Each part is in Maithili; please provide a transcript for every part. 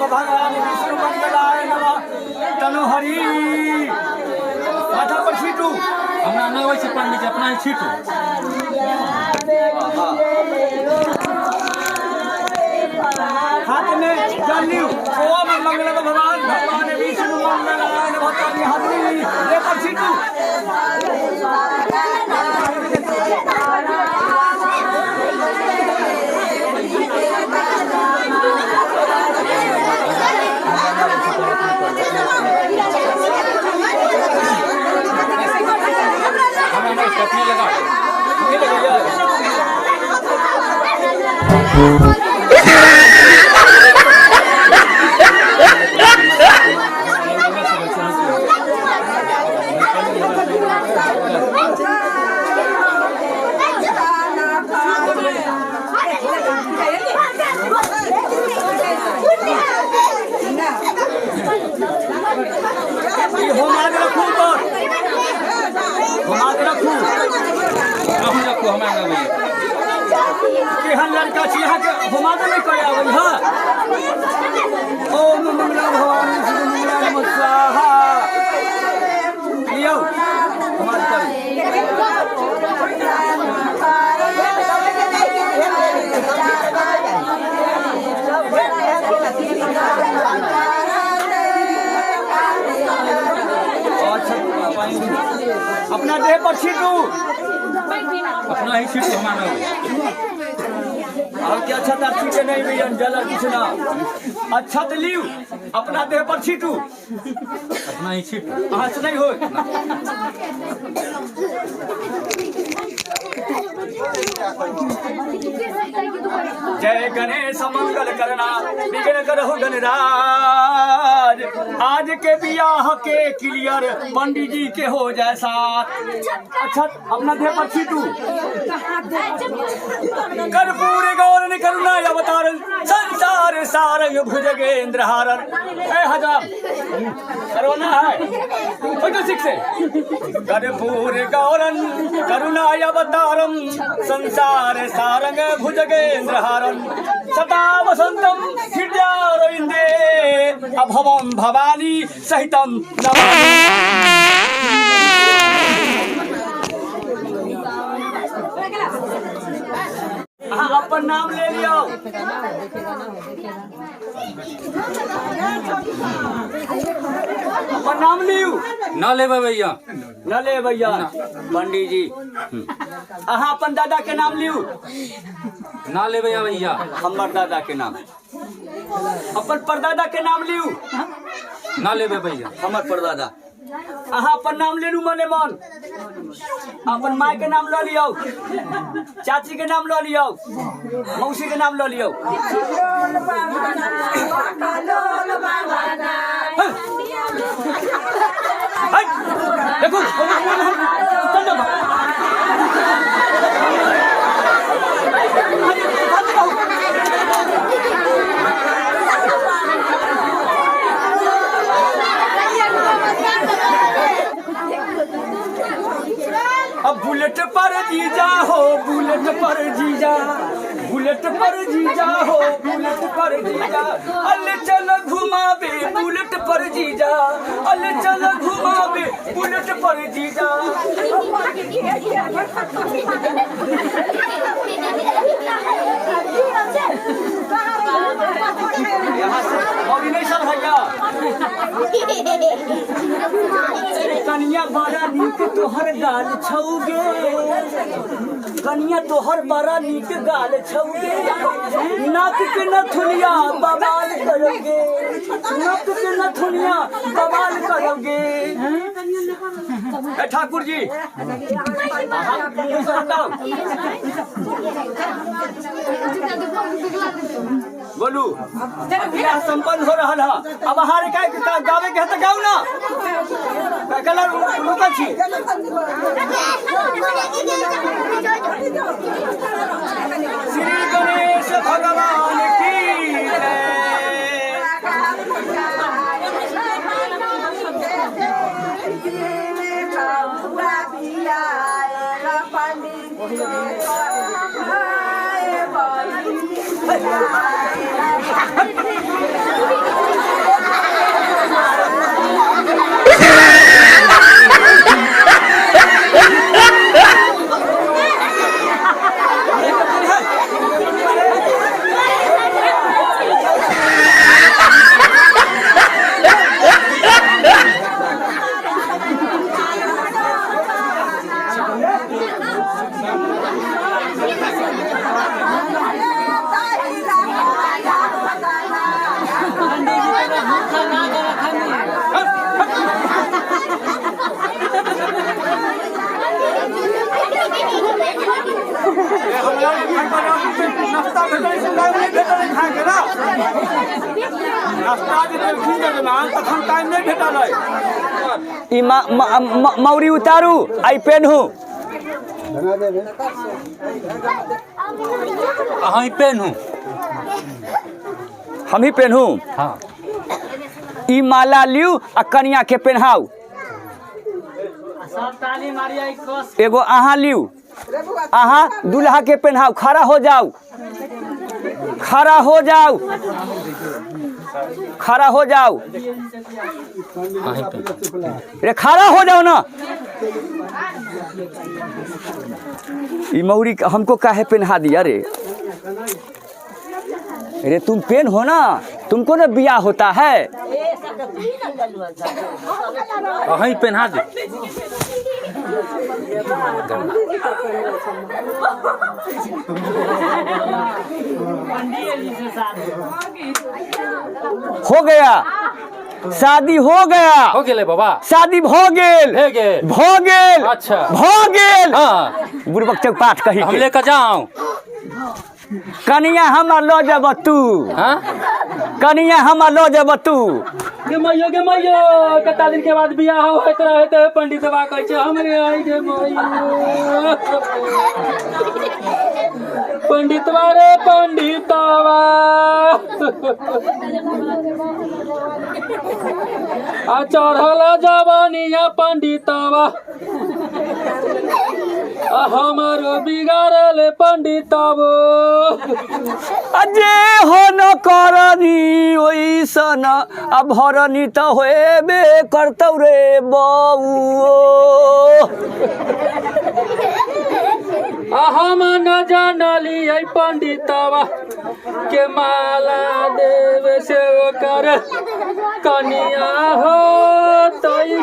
भगवान विष्णु मंगलाय नमः तनुहरी। माथा पर छीटू। हमरा नहि होइ छै पंडित जी, अपना ही छीटू। हाथ में जल लियू। ओम मंगल भगवान भगवान विष्णु मंगलाय नमः तनुहरी। देह पर छीटू। हमरा नहि अपने लगाउ। के लगैया? ई होमाद रखू पर, होमाद रखू। अहूँ रखू, हमरा नहि अबैया। केहन लड़का छी अहाँके, होमाद नहि करे आबै है? ओम मंगला भवानी विष्णु मंगला नमः स्वाहा। लियौ, होमाद करू। अच्छा, अपना देह पर छीटू। अपना ही छीटू, हमरा नहि अबैया। अहाँके अच्छा तऽ छीटे नहीं भैया जल आर किछु ना। अच्छा तऽ लियू, अपना देह पर छीटू। अपना ही छीटू। अहाँ से नहीं होय। जय गणेश मंगल करना विघ्न करहु गणराज। आज के बियाह के क्लियर पंडित जी के हो जाए साथ। अच्छा, अपना देह पर छीटू। कर्पूर गौरन करुणा अवतार संसार सारंग भुजगेंद्र हारन। ए हजाम, करवाना है फोटो सिक्स से। कर्पूर गौरन करुणा अवतारम संसार सारंग भुजगेंद्र हारन सदा वसंतम हृदयारविंदे अभवम भवानी सहितम नमामि। अहाँ अपन नाम ले लियौ। अपन नाम लियू। न लेबै भैया। न ले भैया। पंडित जी, अहाँ अपन दादा के नाम लियू। न लेबै भैया। हमर दादा के नाम, अपन परदादा के नाम लियू। न लेबै भैया। हमर परदादा। अहाँ अपन नाम लेलू मने मन। अपन माय के नाम लऽ लियौ, चाची के नाम लऽ लियौ, मौसी के नाम लऽ लियौ। है, देखू, चल जाओ। अब बुलेट पर जीजा हो, बुलेट पर जीजा, बुलेट पर जीजा हो, बुलेट पर जीजा, अल चल घुमावे बुलेट पर जीजा, अल चल घुमावे बुलेट पर जीजा। यहाँ से और नहीं सब भैया। कनिया बड़ा नीक तोहर गाल छौगे, कनिया तोहर बड़ा नीक गाल छौगे, नाक के नथुनिया बवाल करोगे, नाक के नथुनिया बवाल करोगे। ए ठाकुर जी, मुँह से हटाओ। बोलू, बियाह संपन्न हो रहा है। अब अहाँ रे का गावे के है तऽ गाउ ना, कला रुकल छी। श्री गणेश भगवान की जय। नाश्ता भेटल से टाइम नहि भेटल खाए के ना। नाश्ता जे देलखिन जजमान तखन टाइम नहि भेटल है। ई मौरी उतारू आई पेनहू। अहाँ ही पेनहू। हम ही पेनहू। हाँ। ई माला लियू आ कनिया के पेन्हाउ। एगो अहाँ लियू, अहाँ दूल्हा के पेन्हाउ। खड़ा हो जाओ, खड़ा हो जाओ, खड़ा हो जाओ रे, खड़ा हो जाओ ना। ई मौरी हमको काहे पेन्हा दिया रे? अरे तुम पेन हो ना, तुमको ना बियाह होता है। अहीं पेन्हा दे। हो गया शादी, हो गया। हो गेलै बाबा। शादी भ गेल। भे गेल। भ गेल। अच्छा। भ गेल। हाँ। बुढ़बक चौक पाठ कही हम के। लेके जाऊं। कनिया हमर ल जब तू। हाँ? कनिया हमर ल जब तू। गे मैयो, गे मैयो, कता दिन के बाद बियाह होइत रहे ते पंडित बा कहै छै हमरे आई गे मैयो। पंडितवा रे पंडितवा, आ चढ़ल जवानिया पंडितवा, आ हमरो बिगाड़ल पंडितवो। अजे हो न करनी ओइसन आ भरनी त होएबे करतौ रे बउओ। आ हम न जानलियै पंडितवा के माला देवे से ओकर कनिया हो तई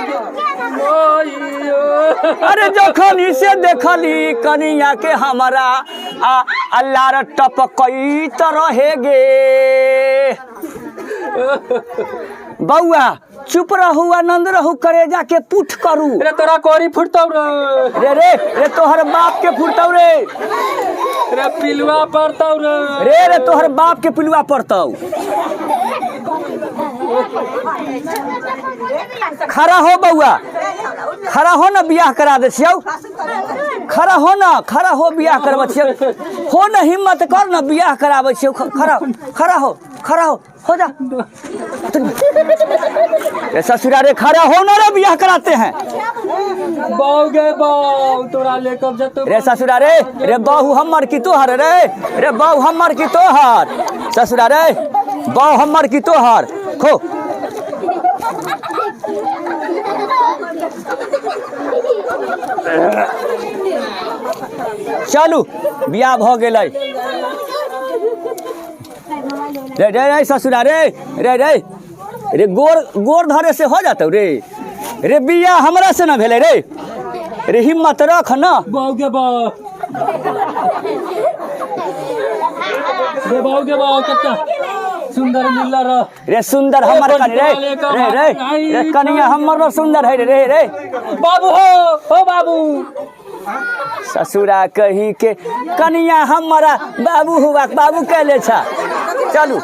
मैयो। अरे जखनी से देखली कनिया के हमरा आ अल्लाह टपकई त रहे गे। बउआ चुप रहू, आनंद रहू, करेजा के पुठ करू। रे तोरा कोरी फुटतौ रे। रे रे रे तोहर बाप के फुटतौ रे। रे पिलुआ पड़तौ रे। रे रे तोहर बाप के पिलुआ पड़तौ। खड़ा हो बउआ, खड़ा हो ना, बियाह करा दे छियौ। खड़ा हो ना, खड़ा हो, बियाह करबै छियौ। हो ना, हिम्मत कर ना, बियाह कराबै छियौ। खड़ा खड़ा हो, खड़ा हो, हो जा। रे ससुरा रे, खड़ा हो ना रे, बियाह कराते हैं। बऊ गे बऊ, तोरा लेकर जतो। रे ससुरा रे, रे बहू हमर की तोहर रे? रे बहू हमर की तोहर? ससुरा रे, बहू हमर की तोहर? खो। चलू, बियाह भऽ गेलै। रे रे रे ससुरा रे, रे रे रे गोर गोर धरे से हो जातौ रे। रे बियाह हमरा से न भेलै रे। रे हिम्मत रख ना। बऊ गे बऊ, रे बऊ गे बऊ, कत्ता सुंदर मिलल रह। रे सुंदर हमर कन रे रे रे रे कनिया हमर न सुंदर है रे रे रे। बाबू हो, हो बाबू। ससुरा कही के कनिया हमारा बाबू हुआ, बाबू कहले छा। चलू।